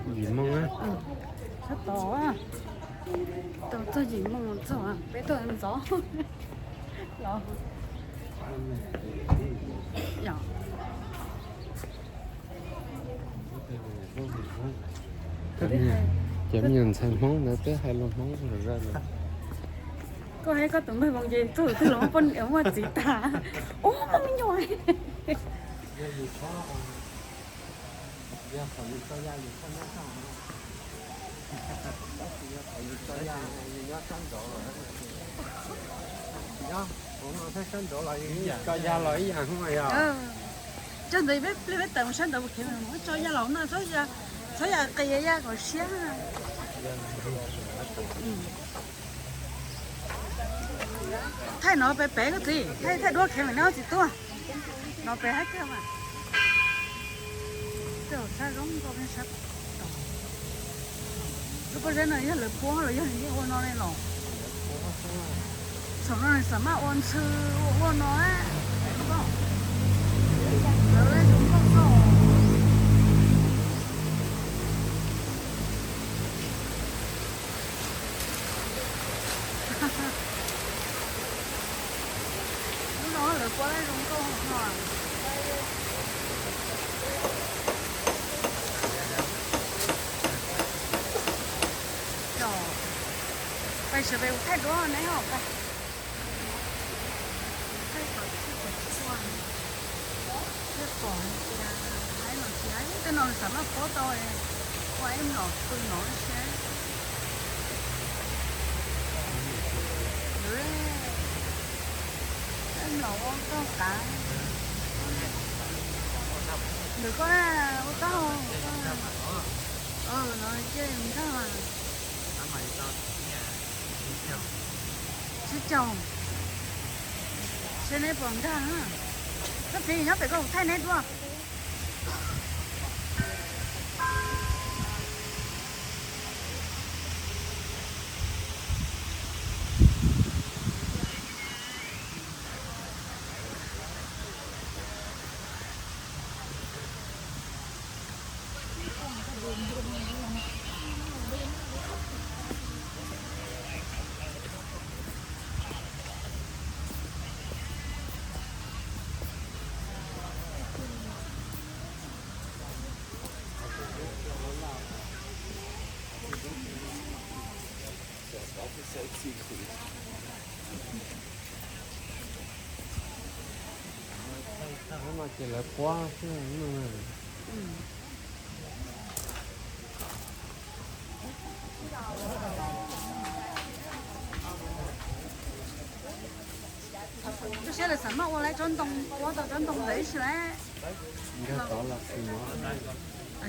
Yim moo, sab tod, tau txog yim moo txog peb tuaj ntxov los. Cov me nyuam ntxhais Hmoob ntawd twb hais lus Hmoob lawm. Koj hais koj tus npawg Voos ces txog twg los muaj poj niam muaj txiv tag. Ub, muaj me nyuam. Koj ya los ib yam hos yog. Tso ntawd peb pliag peb tawm mus sab ntawd mus kev mus tso ya los no, txhob ya qis ya kom siab. Thaij no pem pem koj txiv, thaij thaij duab kev mus neb txiv tuaj. No pem hab kawg mas. Tej zaum sab zoo nkauj sab. Lub pob zeb no yog lawv puab los yog nws yeej ua no li los? Saum no nws xam maj ua ntxhw ua ua no. Lawv zoo nkauj xwb. Lub no lawv puab zoo nkauj no. Pais sawv pem kuv thaij duab neb os. Tej no xam maj puab tau ua ib los pw no seb. Ib los ua tau qav. Ntawm koj na, ua tau. No cia nkag. Tsib caug. Seb neb puas nkag. Koj txiv nyob pem koj kuv thaij neb duab. Ces lawv puab xwb. Koj saib lawv xam maj ua lawv tsob ntoo, puab tau tsob ntoo ntawd ib si lawm.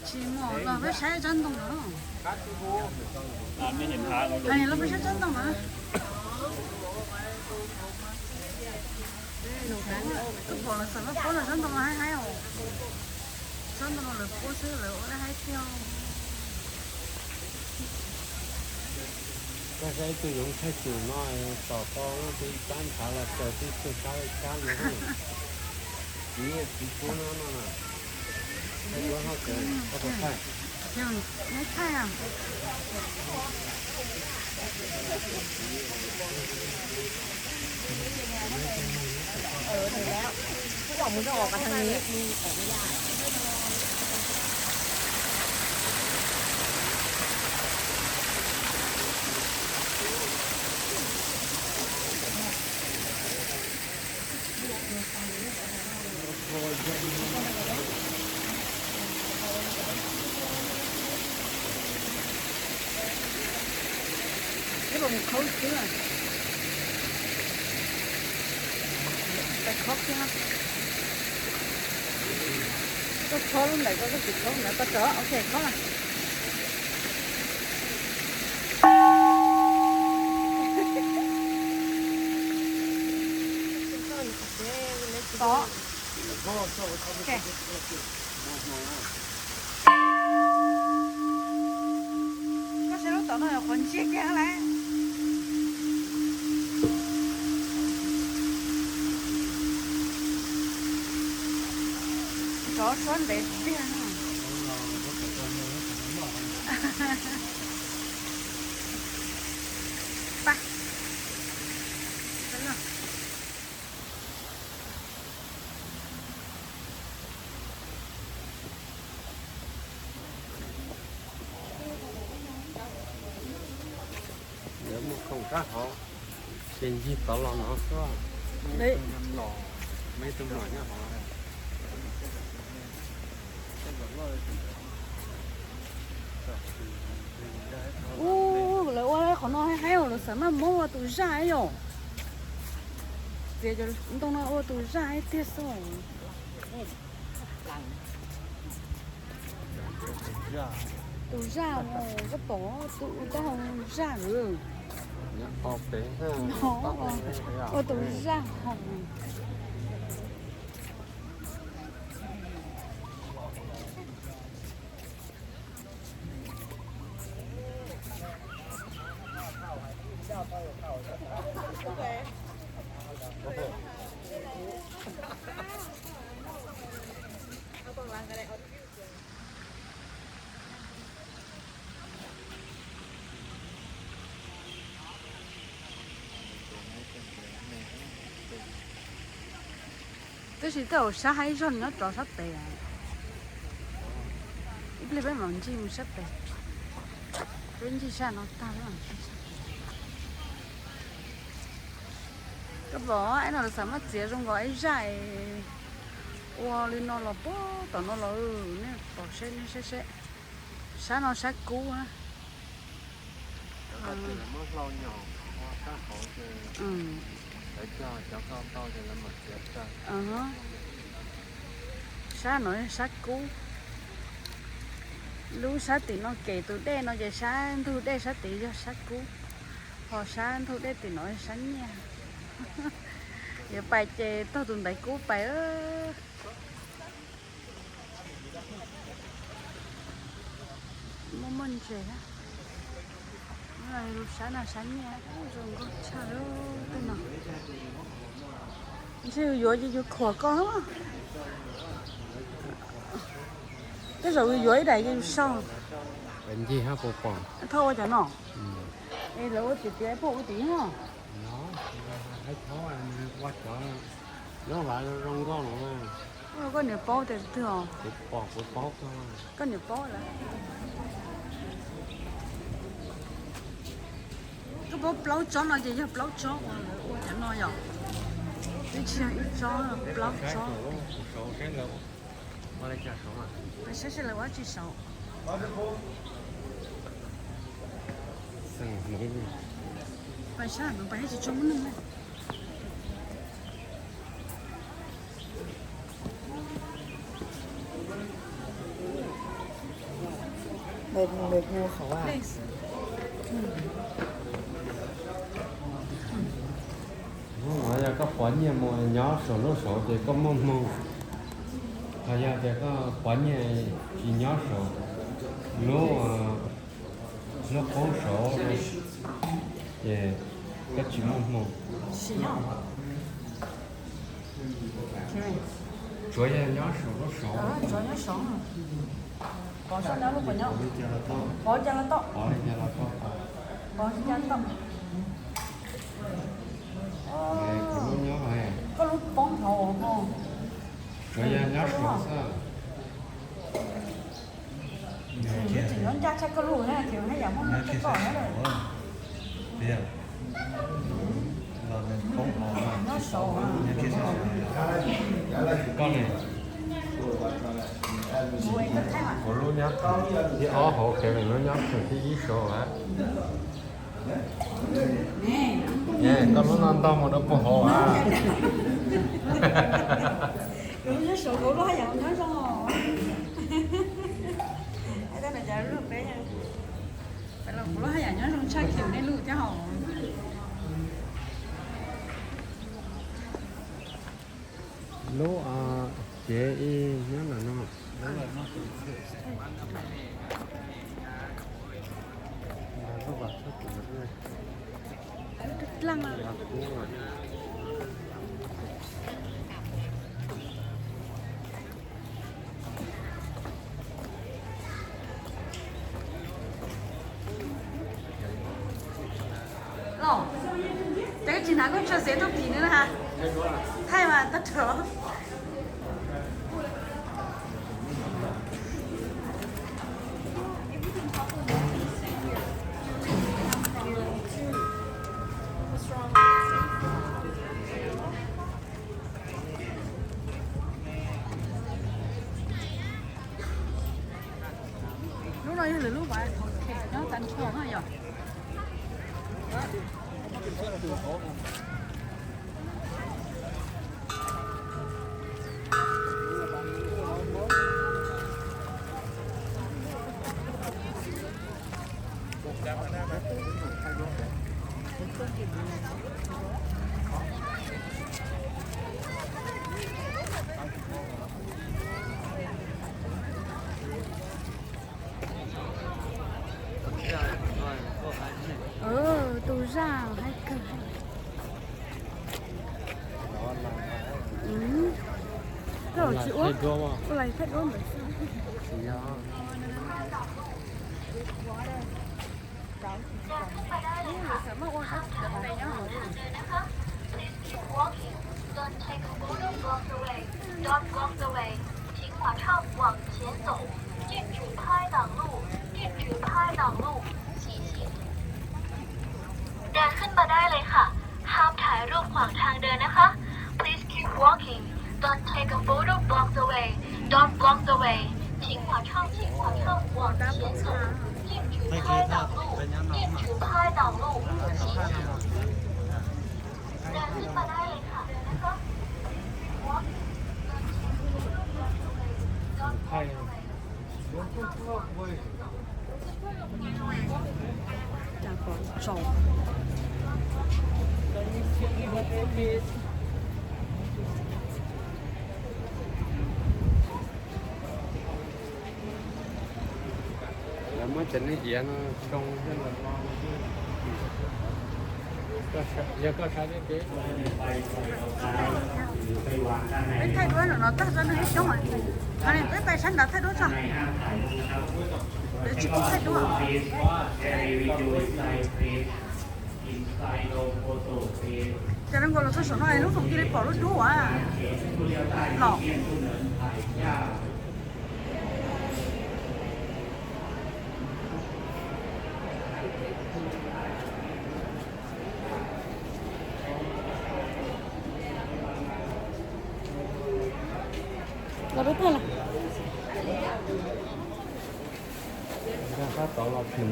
Tsis muaj los peb saib tsob ntoo no. Los peb saib tsob ntoo no. Koj pom lawv xam maj puab los tsob ntoo no haib haib os. Tsob ntoo no lawv puab xwb lawv ua haib tiag. Koj saib ib tug yoov thaij tus no, tom tau ib tug ib sab ntshav los tsaws tib tug sab ib sab no. Txiv, txiv puab no no. Thaij duab ho tsev, koj puas thaij? Neb thaij. Ib puas mus khaub xwb. Pais khob kiag. Koj khob lub ntawm koj, koj tsis khob ntawd, koj tso, ok, khob mas. Tod. Koj saib lub tom no yog qhov ntsiag kiag lawm. Tsov suab ntev tiag no. Khoom sab hauv, ces ncig tod los no xwb. Los, me tug mlom nyob hauv. Ub, lawv ua qhov no haib haib, lawv xav maj muab ua tus zaj yom. Txiav cov ntoo no ua tus zaj tiag xwb. Tus zaj, koj pom tus taub hau zaj lawm. Ua tus zaj hauv. Tab sis tej zaum sab hab ib zog nyob rov sab pem. Ib pliag peb mam ncig mus sab pem. Peb ncig sab no tag peb mam ncig sab pem. Koj pom ib no lawv xav muab txiav zoo nkaus ib zaj ua li no los puag tom no los, nej pom seb, nej saib seb. Sab no sab kub na. Sab no sab kub. Lub sab tim no kem tus dej no ces sab ntug dej sab tid yog sab kub, ho sab ntug dej tim no sab nyiaj. Yuav pais ces taug tus ntaiv kub pais. Muaj muaj ntses, sab no sab nyiaj zoo nkauj tshaj lawm tej no. Ntshe yus yuav ces yus khuam koj. Tej zaum yus yuav ib daim ces yus sau. Ncig hab puas pom. Thauj ua cov no. Es lawv ua tiav tiav puas ua tim no? Nyob vaj zoo nkauj no. Koj niam paub tias twg os? Kuv pom kuv paub. Koj niam paub lawm. Koj paub plaub tsob no ces yog plaub tsob uas lawv ua cov no yom? Twb tsis yog ib tsob, plaub tsob. Saib seb lawv ua tsis saud. Pais sab no pais tsis tshua muaj neeg na. Hnub no yog koj pov nyiaj mus nyob saum lub saud ces koj muaj hmoo, ho yog tias koj pov nyiaj tsis nyob saum lub, lub qoob saud ces koj tsis muaj hmoo. Tsuav yog nyob saum lub saud. Pov sab nyob lub puas nyob? Pov cas los tau. Pov li cas los tau. Pov li cas los tau. Kuv lub nyob, koj lub poob hauv. Tsuav yog nyob saud xwb. Tseem nyob ncaj tshaj koj lub na, ces haj yam muaj neeg txog koj na. Nyob saud. Koj ne? Kuv lub nyob thib ob hauv, Kevin lub nyob thib ib saud. Koj lub no ntog mus rau puag hauv a. Kuv lub nyob saud, kuv lub haj yam nyob zoo. Kuv lub haj yam nyob zoo tshaj Kevin nej lub thiab hos. Lub, a, cev ib nyob ntawm no. Los, cas koj tsis hnav koj tsho xev tuaj phim no na ha? Thaij mas tag nrho. Yog lwm lub vas thov khem nyob tag nrho no yog. Tus zaj hais kawg. Koj tsis ua, ua lais thaij duab ntawd xwb. Please keep walking. Don't take a photo block the way. Don't block the way. 请马上往前走，禁止拍挡路，禁止拍挡路，谢谢。เดินขึ้นมาได้เลยค่ะ ห้ามถ่ายรูปขวางทางเดินนะคะ Please keep walking. Don't take a photo block the way. Don't block the way. 请马上，请马上往前走，禁止拍挡路，禁止拍挡路，谢谢。เดินขึ้นมาได้เลยค่ะ เดินนะคะ Please keep walking. Don't take a photo block the way. Don't block the way. Cov pom tsaus. Lawv muab cov neeg iav no tsoo. Yog koj saib thiab ces. Peb thaij duab no tag tso, neeg ib coob. Peb pais sab nrad thaij duab tso. Lawv tsis pub thaij duab. Cov neeg nkaus los txog saum no lub foom cia li pom lub duab los. Los peb thaij los.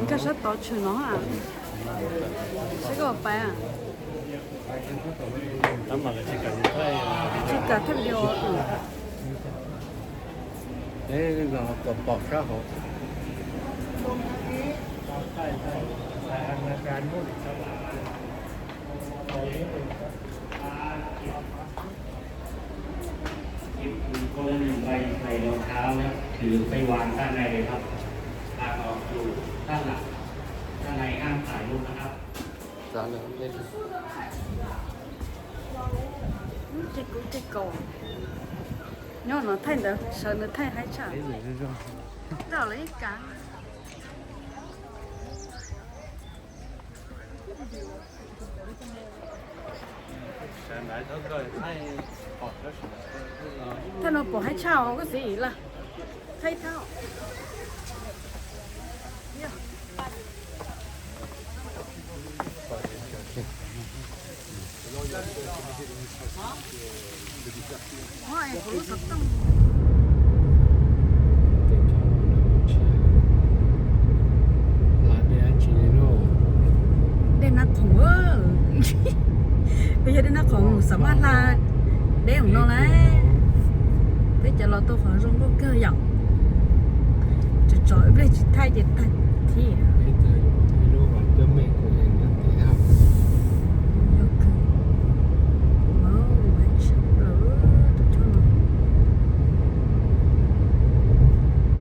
Nkag sab tod tshwm no. Saib koj pais. Tsis kam thaij video. Pom sab hauv. Cô lên đừng quay, quay rau tháo nhé, trừ cái quay vàng sang này được không? Và có dù sang là sang này ham phải luônนะครับ. Ces kuv ces kaum nyob no thaij ntawd sawv ntawd thaij haib tshaj. Tau lawv ib kav. Thaij no pom haib tshaj os koj xib laj. Thaij thaub. Dej Nab Khoom, peb yog Dej Nab Khoom xam maj hla deb mus no lawm. Peb cov los tau qhov zoo nkauj kawg yom. Tso ib pliag tsis thaij ces tag thiab.